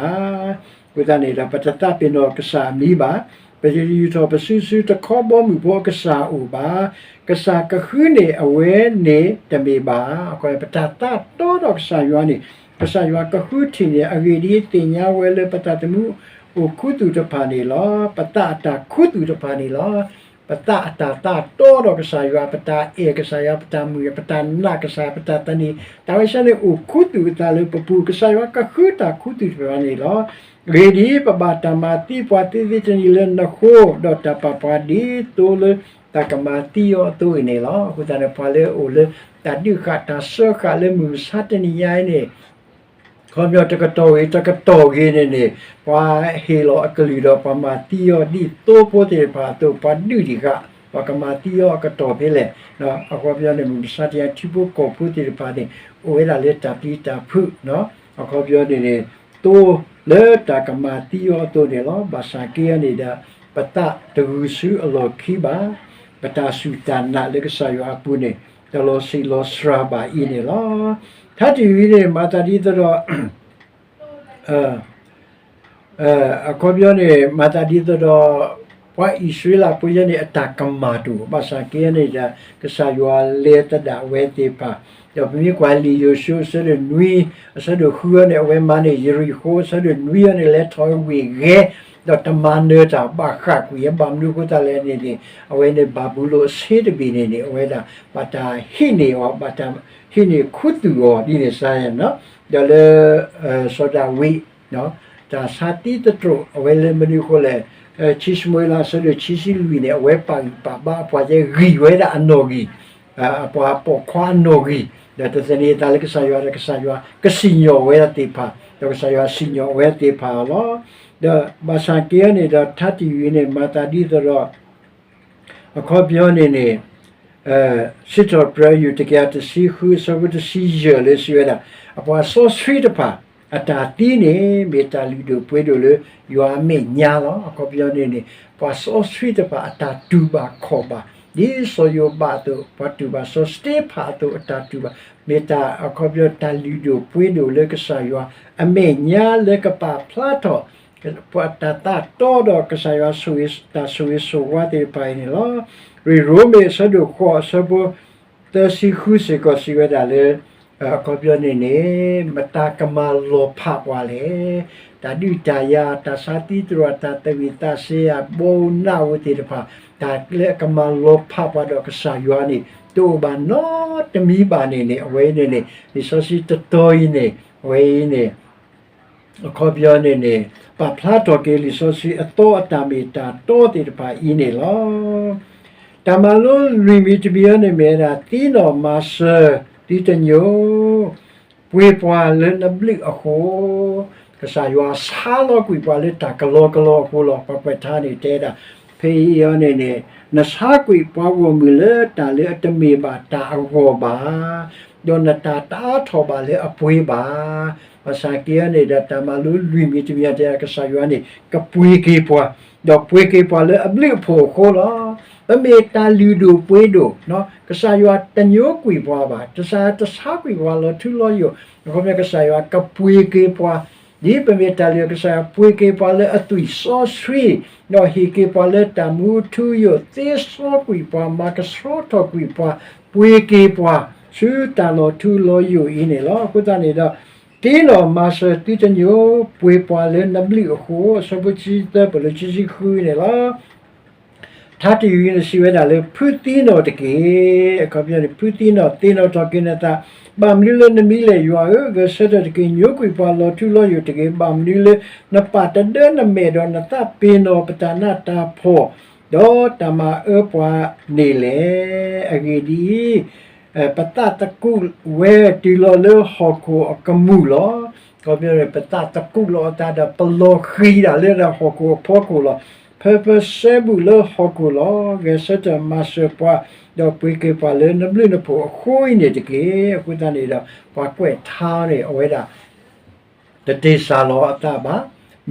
အဃိသတးန့ၣ်ဒီး ပတသးပ့ၤနီၣ်ကစၢ်အမံၤဘၣ်, ပတယူာ်ထီၣ်ပစုဆူတခီဘီမုၢ်ဖိအကစၢ်အိၣ်ဘၣ်, ကစၢ်ကဃုန့ၢ်အဝဲန့ၣ်တမ့ၢ်ဘၣ်. ပတၢ်သးတီဒီးကစၢ်ယွၤန့ၣ် ကစၢ်ယွၤကဃုထံၣ်န့ၢ် အဂ့ၢ်ဒ်အံၤ သ့ၣ်ညါဝဲလၢပသးသမူအိၣ်ခူသူၣ်တဖၣ်န့ၣ်လီၤ. ပသးအတၢ်ခူသူၣ်တဖၣ်န့ၣ်လီၤ. ပသးအတၢ်သးတီဒီးကစၢ်ယွၤ ပတၢ်အဲၣ်ကစၢ်ယွၤ ပတၢ်မုာ် ပတၢ်နာ်ကစၢ် ပတၢ်သန့ၤ တၢ်ဝဲဆၢန့ၣ်အိၣ်ခူသူၣ်အသးလၢပပူၤ ကစၢ်ယွၤကဃုတၢ်ခူသူၣ်တဖၣ်န့ၣ်လီၤ. အဂ့ၢ်ဒ်အံၤ ပဘၣ်တၢ်မၤသံပှၤသ့သ့တနံၤလၢနဃိ ဒီးတၢ်ပာ်ပှၤဒ်သိလၢတၢ်ကမၤသံအီၤအသိးအံၤန့ၣ်လီၤ. အဃိသတးန့ၣ် ပှၤလၢအအိၣ်လၢတၢ်ဒုးဃာ်တၢ်စၢဃာ်လၢမုၢ်မဆါတနံၤညါအံၤန့ၣ် ခီပညီတကတီၢ်ဂ့ၤ တကတီၢ်ဂ့ၤန့ၣ်န့ၣ် ပှၤဟ့ၣ်လီၤအကလုၢ်ဒီးပှၤမၤသံအီၤဒ်သိဖိသ့ၣ်တဖၣ်အသိး ပှၤဒုးတံၢ်ဃာ် ပှၤကမၤသံအီၤအကတီၢ်ဖဲလဲၣ်. အခီပညီန့ၣ် မုၢ်မဆါတနံၤညါထံဖိကီၢ်ဖိသ့ၣ်တဖၣ်န့ၣ် အိၣ်ဝဲဒၣ်လၢတၢ်ပျံၤတၢ်ဖုး အခီပညီန့ၣ်န့ၣ် သိလၢတၢ်ကမၤသံအီၤအသိးန့ၣ်လီၤ. ဘၣ်ဆၣ်က့အံၤန့ၣ်ဒီး ပသးတဂုာ်ဆူအလီၢ်ခံဘၣ်, ပတၢ်စူၢ်တၢ်နာ်လၢကစၢ်ယွၤအပူၤန့ၣ် တလီၤဆံးလီၤစှၤဘၣ်အံၤန့ၣ်လီၤ. ထါတယုၢ်အံၤန့ၣ် မၤသးဒ်သိးဒီး အခီပညီန့ၣ် မၤသးဒ်သိးဒီး ပှၤအံၣ်စရ့လးဖိယဲန့ၣ် အတၢ်ကမၣ်တအိၣ် ဘၣ်ဆၣ်က့န့ၣ်ဒီး ကစၢ်ယွၤလဲၤသဒၣ်အဝဲသ့ၣ်တဖၣ်, ဒီးပမ့ၢ်ကွၢ်လံာ်ယိၤၡူ အဆၢဒိၣ်နွံ အဆၢဒိၣ်ဃုအံၤန့ၣ် အဝဲမၤန့ၢ်ယရံၣ်ဃိ အဆၢဒိၣ်နွံအံၤန့ၣ် လဲၤထီၣ်ဝ့ၢ်ဂဲၤ ဒီးတမၤနၢၤတၢ်ဘၣ်ဃးကွံာ် ဘၣ်မနုၤအဃိသတးလဲၣ်န့ၣ်န့ၣ် အဝဲန့ၣ်ဘၤဘူလိၣ်အဆ့တဘ့ၣ်န့ၣ်န့ၣ် အဝဲဒၣ် ဘၣ်တၢ်ဟံးန့ၢ်အီၤ ဘၣ်တၢ်ဟံးန့ၢ်ခူသူၣ်အီၤဒ်န့ၣ်စါယၤနီၤ ဒီးလၢ စီၤဒၤဝံး တၢ်ဆါသံသတြိာ် အဝဲလၢမနုၤအဃိလဲၣ်, ခံၡမူၤအ့လး အဆၢဒိၣ်ခံဆံလွံၢ်န့ၣ် အဝဲပာ်ဂံၢ်ပာ်ဘါအပှၤသ့ၣ်ဂံၢ်ဝဲဒၣ်အနီၣ်ဂံၢ်, အပှၤပိာ်ခွါအနီၣ်ဂံၢ်, ဒီးတသန့ၤအသးလၢကစၢ်ယွၤဒီးကစၢ်ယွၤကစံၣ်ညီၣ်ဝဲဒၣ်သ့ၣ်တဖၣ်, ဒီးကစၢ်ယွၤစံၣ်ညီၣ်ဝဲသ့ၣ်တဖၣ်လီၤ. ဒီးဘၣ်ဆၣ်က့န့ၣ်ဒီးထါတယုၢ်အံၤန့ၣ် မၤသးဒ်သိးဒီး အခီပညီန့ၣ်န့ၣ် စံးထီၣ်ပတြၢၤ ယူၢ်တကယၤတဆံဃု အဆၢဖိတဆံယဲၢ်လၢစံးဝဲဒၣ်, ပှၤစီဆှံတဖၣ် အတၢ်သံန့ၣ် မ့ၢ်တၢ်လုၢ်ဒိၣ်ပှ့ၤဒိၣ်လၢယွၤအမဲာ်ညါလီၤ. အခီပညီန့ၣ်န့ၣ် ပှၤစီဆှံတဖၣ်အတၢ်တူၢ်ဘၣ်ခီၣ်ဘၣ်, ဒ်စီၤယိၤဘးအသိး ပှၤတူၢ်ဘၣ် စီၤစတ့ဖၣ်အသိးအတၢ်တူၢ်ဘၣ်, မ့ၢ်တၢ်အခီပညီတၢ်လုၢ်ဒိၣ်ပှ့ၤဒိၣ်လၢကစၢ်ယွၤအမဲာ်ညါလၢကပာ်ဖျါထီၣ် ပှၤတၢ်သးတီဒီးကစၢ်ယွၤ တၢ်ဆိၣ်ဂ့ၤဆိၣ်ဝါသ့ၣ်တဖၣ်အံၤန့ၣ်လီၤ. ရ့ၣ်ရိမ့ၤအဆၢဒိၣ်ဃိးအဆၢဖိ သၢဆံဃုစ့ၢ်ကီးစံးဝဲဒၣ်လၢ အခီပညီန့ၣ်န့ၣ် မတၤကမၤလီၤဖးပှၤလဲၣ်. တၢ်ဒုးတၢ်ယၤ တၢ်ဆါသံသရၣ် တၢ်သးဝံၣ်သးစဲယၤ ဘီဧိၤနးဧိၤသ့ၣ်တဖၣ် တၢ်လၢအကမၤလီၤဖးပှၤဒီးကစၢ်ယွၤန့ၣ် တအိၣ်ဘၣ်နီတမံၤဘၣ်န့ၣ်န့ၣ် အဝဲအံၤန့ၣ်န့ၣ် လံာ်စီဆှံတတီၤအံၤန့ၣ် အဝဲအံၤန့ၣ် အခီပညီန့ၣ်န့ၣ် ပာ်ဖျါထီၣ်က့ၤလံာ်စီဆှံအသီအတၢ်မ့ၢ်တၢ်တီသ့ၣ်တဖၣ်အံၤန့ၣ်လီၤ. တၢ်မၤလိလွံၢ်မံၤတမံၤအံၤန့ၣ်မ့ၢ်ဝဲဒၣ် သံနီၣ်မၤစၢၤသုတညိး ပှ့ၤပှၤလၢနဘျုးအဃိ, ကစၢ်ယွၤဆါလီၤကွံာ်ပှၤလၢတၢ်ကလီကလီအဃိလီၤ. ပှၤကွဲးထါန့ၣ်တဲဒၣ် ဖဲအံၤအံၤန့ၣ်န့ၣ် နဆါကွံာ်ပှၤဂီၢ်မုၢ်လၢတၢ်လၢအတမ့ၢ်ဘၣ်တၢ်အဂီၢ်ဘၣ်, ဒီးနတၢ်တအါထီၣ်ဘၣ်လၢအပှ့ၤဘၣ်. ဘၣ်ဆၣ်က့ၤအံၤန့ၣ်ဒီး တၢ်မၤလိလွံၢ်မံၤတမံၤအံၤတဲဒၣ် ကစၢ်ယွၤန့ၣ် ကပှ့ၤက့ၤပှၤ, ဒီးပှ့ၤက့ၤပှၤလၢအဘျုးအဖှိၣ်အဃိလီၤ. ပမ့ၢ်တၢ်လုၢ်ဒိၣ်ပှ့ၤဒိၣ်, ကစၢ်ယွၤတညိကွံာ်ပှၤဘၣ်, ကစၢ်ယွၤတဆါကွံာ်ပှၤလီၤထူလီၤယိာ်, အခီပညီကစၢ်ယွၤကပှ့ၤက့ၤပှၤ ဒ်ပမ့ၢ်တၢ်လုၢ်ကစၢ်ယွၤပှ့ၤက့ၤပှၤလၢအသွံၣ်စီဆှံ, ဒီးဟ့ၣ်က့ၤပှၤလၢတၢ်မူထူယိာ်, သ့စီကွံာ်ပှၤ, မၤကဆှီထီၣ်ကွံာ်ပှၤ, ပှ့ၤက့ၤပှၤ ဆူတၢ်လီၤထူလီၤယိာ်အံၤန့ၣ်လီၤ. အဃိသတးန့ၣ်ဒီး သံနီၣ်မၤစၢၤသုတညိး, ပှ့ၤပှၤလၢနဘျုးအဃိ, အဆၢဖိခံဆံသၢ ပၢၢ်လၢခံဆံဃုန့ၣ်လီၤ. ထါတယုၢ်အံၤန့ၣ်စံးဝဲဒၣ်လၢ ဖုသံနီၣ်တက့ၢ်. အခီပညီန့ၣ် ဖုသံနီၣ်, သ့ၣ်နီၣ်ထီၣ်က့ၤနသး, ဘၣ်မနုၤလၢနမံလဲၣ်ယွၤဧၢ, ဂဲၤဆၢထၢၣ်တက့ၢ်, ညိကွံာ်ပှၤလီၤထူလီၤယိာ်တက့ၢ်. ဘၣ်မနုၤလၢနပာ်တဒၢနမဲာ်ဒီးနသးပ့ၤနီၣ်ပတၢ်နးတၢ်ဖှီၣ်, ဒီးတၢ်မၤအၢပှၤန့ၣ်လဲၣ်. အဂ့ၢ်ဒ်အံၤ, ပသးသကူးဝဲတုၤလီၤလၢဟီၣ်ခိၣ်အကမူၣ်လီၤ. အခီပညီန့ၣ် ပသးသကူးလီၤအသးဒီး ပလီၤဃံၤဒၣ်လၢဟီၣ်ခိၣ်အဖီခိၣ်လီၤ. ဖၢဖၢစဲဘူးလၢဟီၣ်ခိၣ်လီၤ. ဂဲၤဆၢထၢၣ်မၤစၢၤပှၤ, ဒီးပှ့ၤက့ၤပှၤလၢနဘျုးနဖှိၣ်အဃိအံၤန့ၣ်တက့ၢ်. အဃိသတးန့ၣ်ဒီး ပှၤကွဲးထါန့ၣ် အဝဲဒၣ် တတ့ၢ်စၢ်လီၤအသးဘၣ်,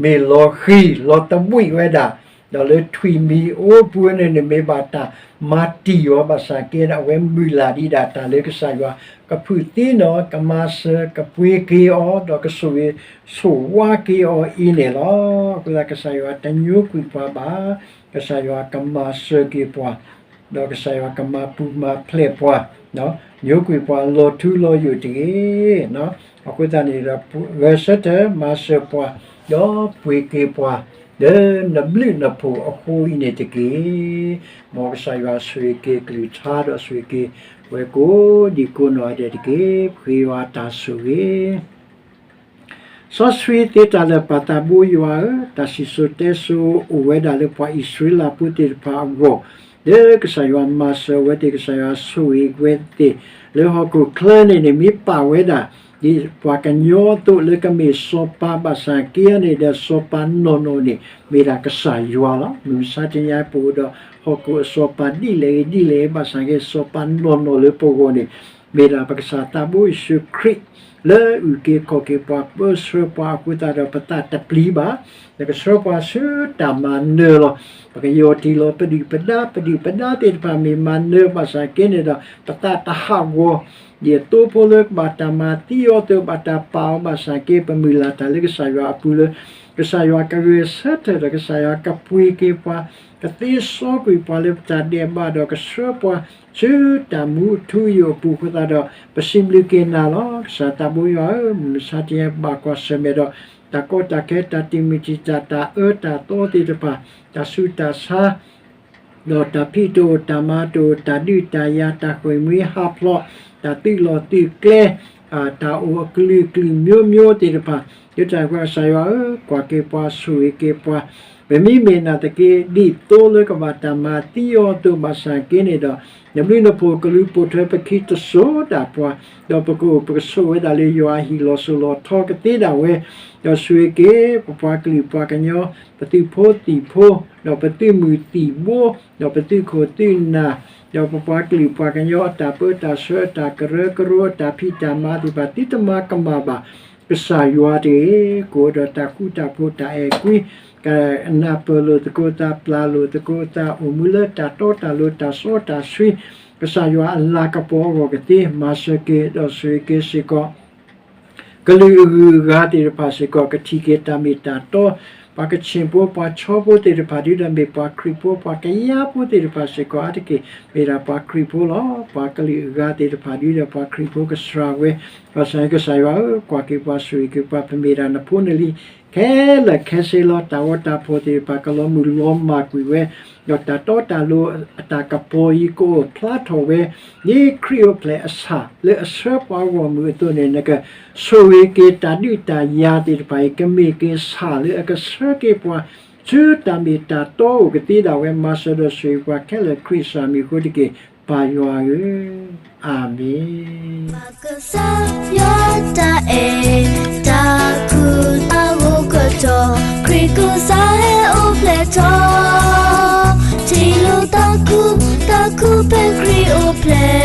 မ့ၢ်လီၤဃံၤ လီၤတဘှံးဝဲဒၣ်, ဒီးလၢထွံၣ်မံၤအိၣ်ပူၤန့ၣ်န့ၣ် မ့ၢ်ဘၣ်တၢ်မၤတံၢ်အီၤဘၣ်ဆၣ်က့န့ၣ် အဝဲမုၢ်လၢ်ဒံးဒၣ်တၢ်လၢကစၢ်ယွၤ ကဖုးသံနီၣ် ကမၤစၢၤ ကပှ့ၤက့ၤအီၤ ဒီးကဆိၣ်ဂ့ၤဆိၣ်ဝါက့ၤအီၤအံၤန့ၣ်လီၤ. အဃိသတးကစၢ်ယွၤတညိကွံာ်ပှၤဘၣ်, ကစၢ်ယွၤကမၤစၢၤက့ၤပှၤ ဒီးကစၢ်ယွၤကမၤပူၤမၤဖျဲးပှၤ, ညိကွံာ်ပှၤလီၤထူလီၤယိာ်တဂ့ၤ. အဃိသတးန့ၣ်ဒီး ဂဲၤဆၢထၢၣ်မၤစၢၤပှၤ, ဒီးပှ့ၤက့ၤပှၤ, လၢနဘျုးနဖှိၣ်အဃိအံၤန့ၣ်တက့ၢ်. မ်ကစၢ်ယွၤဆိၣ်ဂ့ၤက့ၤကလုၢ်ကထါဒီးဆိၣ်ဂ့ၤက့ၤ ပဝဲကိးဒံးကိးနီၢ်ဂၤဒဲးတက့ၢ်. ပဃ့ယွၤတၢ်ဆိၣ်ဂ့ၤ စီဆှံသ့တၢ်လၢာ်ပၢ်သးဘိယွၤဧၢ, တၢ်စံၣ်စိၤတဲစိၤအိၣ်ဝဲဒၣ်လၢပှၤအံၣ်စရ့လးဖိသ့ၣ်တဖၣ်အဂီၢ်, လၢကစၢ်ယွၤမၤစၢၤဝဲသ့ၣ် ကစၢ်ယွၤဆိၣ်ဂ့ၤဝဲသ့ၣ် လၢဟီၣ်ခိၣ်ချၢန့ၣ်န့ၣ် မ့ၢ်ပာ်ဝဲဒၣ် ဒ်ပှၤကညီအသိးလၢကမ့ၢ်စီၤပၤဘၣ်ဆၣ်က့န့ၣ်ဒီး စီၤပၤနီၢ်နီၢ်န့ၣ် မ့ၢ်ဒၣ်ကစၢ်ယွၤလီၤ. မုၢ်မဆါတနံၤအံၤ ပအိၣ်ဒီးဟီၣ်ခိၣ်အစီၤပၤဒ်လဲၣ်ဂ့ၤဒ်လဲၣ်ဂ့ၤ ဘၣ်ဆၣ်က့ စီၤပၤနီၢ်နီၢ်လၢပဂီၢ်န့ၣ် မ့ၢ်ဒၣ်ပကစၢ်သးဘိယ့ၣ်ၡူးခရံာ် လၢအအုၣ်က့ၤခီၣ်က့ၤပှၤ ပၢဆှၢပှၤအဃိသတးဒီး ပသးတပျံၤဘၣ်, ဒီးကဆှၢပှၤဆူတၢ်မၤနၢၤလီၤ. ပကယီၢ်တံၢ်လီၤပဒုၣ်ပဒါ, ပဒုၣ်ပဒါသ့ၣ်တဖၣ်မ့ၢ်မၤနၢၤဘၣ်ဆၣ်က့န့ၣ်ဒီး ပသးတဟးဂီၤ, ဒ်သိဖိလၢကဘၣ်တၢ်မၤသံအီၤအသိး ဘၣ်တၢ်ပာ်အီၤဘၣ်ဆၣ်က့ ပမုၢ်လၢ်တၢ်လၢကစၢ်ယွၤအပူၤလၢ ကစၢ်ယွၤကဂဲၤဆၢထၢၣ်ဒီး ကစၢ်ယွၤကပှ့ၤက့ၤပှၤ, ကသ့စီကွံာ်ပှၤလၢပတၢ်ဒဲးဘးဒီး ကဆှၢပှၤဆူတၢ်မူအထူအယိာ်အပူၤအဃိသတးဒီး ပစံးဘျုးက့ၤနၤလီၤ. ကစၢ်သးဘိယွၤဧၢ, မုၢ်မဆါတနံၤအံၤ ပဘၣ်ကွၢ်ဆၢၣ်မဲာ်ဒီး တၢ်ကီတၢ်ခဲ တၢ်တံာ်မုၢ်တံာ်တာ် တၢ်အၢတၢ်သီသ့ၣ်တဖၣ်, တၢ်ဆူးတၢ်ဆါ ဒီးတၢ်ဖံးတအိၣ် တၢ်မၤတအိၣ် တၢ်ဒုးတၢ်ယၤ တၢ်ဃ့ၢ်မှံဟးဖျိး တၢ်သုးလီၢ်သုးကျဲ တၢ်အိၣ်အကလုာ်ကလုာ်မျိုးမျိုးသ့ၣ်တဖၣ်, ဒ်တၢ်ကွၢ်ကစၢ်ယွၤဧၢ, ကွၢ်က့ၤပှၤဆိၣ်ဂ့ၤက့ၤပှၤ, ပမ့မ့ၢ်နာ်သက့ ဒ်သိလၢကဘၣ်တၢ်မၤသံအီၤအသိးဘၣ်ဆၣ်က့န့ၣ်ဒီး နဘျုးနဖှိၣ်ကလူၤပိာ်ထွဲပခံတစိၤဒၣ်ပှၤ, ဒီးပကအိၣ်ပကဆိးဝဲဒၣ်လၢယွၤအဟံၣ်လီၤစိၤလီၤထီကသ့ဒၣ်ဝဲ, ဒီးဆိၣ်ဂ့ၤက့ၤ ပပှၤကလုာ်ပှၤကညီ, ပသုးဖိသံၣ်ဖိ, ဒီးပသုးမုၢ်သံၣ်ဘိ, ဒီးပသုးခိၣ်သုးနၢ်, ဒီးပပှၤကလုာ်ပှၤကညီအတၢ်ပၢတၢ်ဆှၢ အတၢ်ကရၢကရိ အတၢ်ဖံးတၢ်မၤသ့ၣ်တဖၣ် သုတမၤကမၣ်ဘၣ်. ကစၢ်ယွၤတဂ့ၤ, ကအိၣ်ဒီးတၢ်ဃူတၢ်ဖိး တၢ်အဲၣ်ကွံ ကနၢ်ပၢၢ်လိာ်သကိးသး ပျၢ်လိာ်သကိးသး အိၣ်မူလၢတၢ်တီတၢ်လိၤ တၢ်စီတၢ်ဆှံ ကစၢ်ယွၤအလၤကပီၤအဂီၢ်ကသ့ မၤစၢၤက့ၤ ဒီးဆိၣ်ဂ့ၤက့ၤစ့ၢ်ကီး ကလုာ်အဂုၤအဂၤသ့ၣ်တဖၣ်စ့ၢ်ကီး ကထံၣ်က့ၤတၢ်မ့ၢ်တၢ်တီ, ပှၤကဆ့ၣ်ဖိ ပှၤဆီဖိသ့ၣ်တဖၣ် ဒုဒီးမ့ၢ်ပှၤခရံာ်ဖိ ပှၤကယၤဖိသ့ၣ်တဖၣ်စ့ၢ်ကီး အါတက့ၢ် မ့ၢ်ဒၣ်ပှၤခရံာ်ဖိလီၤ. ပှၤကလုာ်အဂၤသ့ၣ်တဖၣ် ဒုဒီးပှၤခရံာ်ဖိကစှၤဝဲ, ဘၣ်ဆၣ်ကစၢ်ယွၤဧၢ, ကွၢ်က့ၤပှၤ ဆိၣ်ဂ့ၤက့ၤပှၤ ပမ့ၢ်ဒၣ်နဖိနလံၤ ခဲလၢာ်ခဲဆ့လီၤ. တၢ်ဂီၤတၢ်ဖီၣ်သ့ၣ်တဖၣ် ကလီၤမုၢ်လီၤမၢ်ကွံာ်ဝဲ, ဒီးတၢ်တီတၢ်လိၤအတၢ်ကပီၤအံၤ ကအိၣ်ဖျါထီၣ်ဝဲ ဒ်ခရံာ်အိၣ်ဖျဲၣ်အဆၣ် လၢအဆှၢပှၤဂီၢ်မုၢ်အသိးန့ၣ် နကဆိၣ်ဂ့ၤက့ၤတၢ်ဒုးတၢ်ယၤသ့ၣ်တဖၣ်အံၤ ကမ့ၢ်က့ၤဆၣ်လၢအကဆှၢက့ၤပှၤ ဆူတၢ်မ့ၢ်တၢ်တီအိၣ်ကသ့ဒၣ်ဝဲ မၤစၢၤဒီးဆိၣ်ဂ့ၤပှၤခဲလၢာ် ခရံာ်အမံၤအဃိတက့ၢ် ပၢ်ယွၤဧၢ, အၤမ့ၣ်. ကစၢ်ယွၤတၢ်အဲၣ်, တၢ်ခူတၢ်ဂိၢ်ကတီၢ်, ခရံာ်ကစၢ်ဟဲအိၣ်ဖျဲၣ်ထီၣ်, ထံၣ်လိာ်တၢ်ခူ, တၢ်ခူဖဲခရံာ်အိၣ်ဖျဲၣ်